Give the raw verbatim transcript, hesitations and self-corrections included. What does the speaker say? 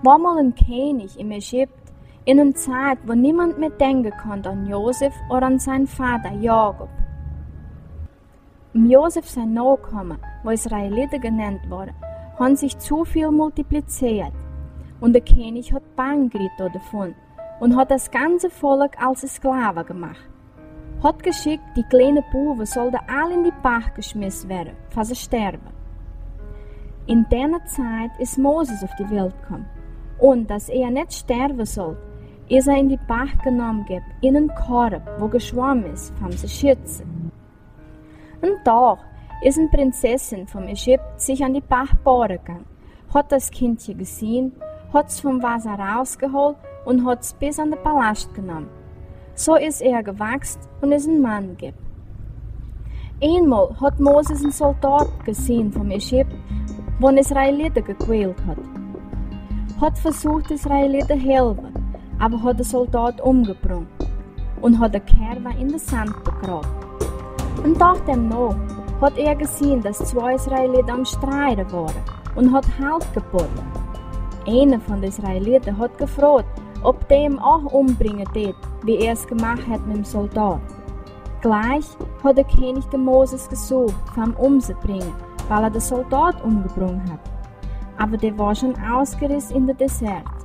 Wor mol en Kennich em Ägippt, en en Zait, wo niemoont mea denke kunn aun Josef ooda aun sienen Voda Jakob. Em Josef siene Nokomen, wo Israelite jenant woare, han sich too väl multiplizeet, un de Kennich haud Bang jekjräajen doavon un haud daut gaunze Volkj aus Sklave jemakt. Haud jeschekjt, de kjleene Buwe sullen aule en de Bach jeschmäten woare, ea see sterwe. En dee Zait es Moses opp de Welt jekomen, un daut hee nich sterwe sull, es hee en de Bach jenomen worden, en en Korf, wo jeschwomen es, om sikj to schitzen. Een Dach es en Prinzessin von Ägippt sikj aun de Bach boren jegangen, haud daut Kjindje jeseenen, haud et vom Wota rutjeholt un haud et bes aun dän Palast jenomen. Soo es hee jewakjsen un es en Maun jeworden. Eemol haud Moses en Soldot jeseenen von Ägippt, waut en Israelite jekwält haud. Haud vesocht, Israelite to halpen, oba haud dän Soldot omjebrungen un haud dän Kjarpa en dän Saunt begroft. En Dach doano haud hee jeseenen, daut twee Israelite aum Striede woare un haud Help jebäden. Eena von de Israelite haud jefroacht, auf hee am uk ombrinjen deed, soo aus hee et jemoakt haud met dän Soldot. Jlikj haud de Kjennich dän Moses jesocht, om am omtobrinjen, wiels hee dän Soldot omjebrungen haud. Oba dee wia aul utjerot en dän Desert.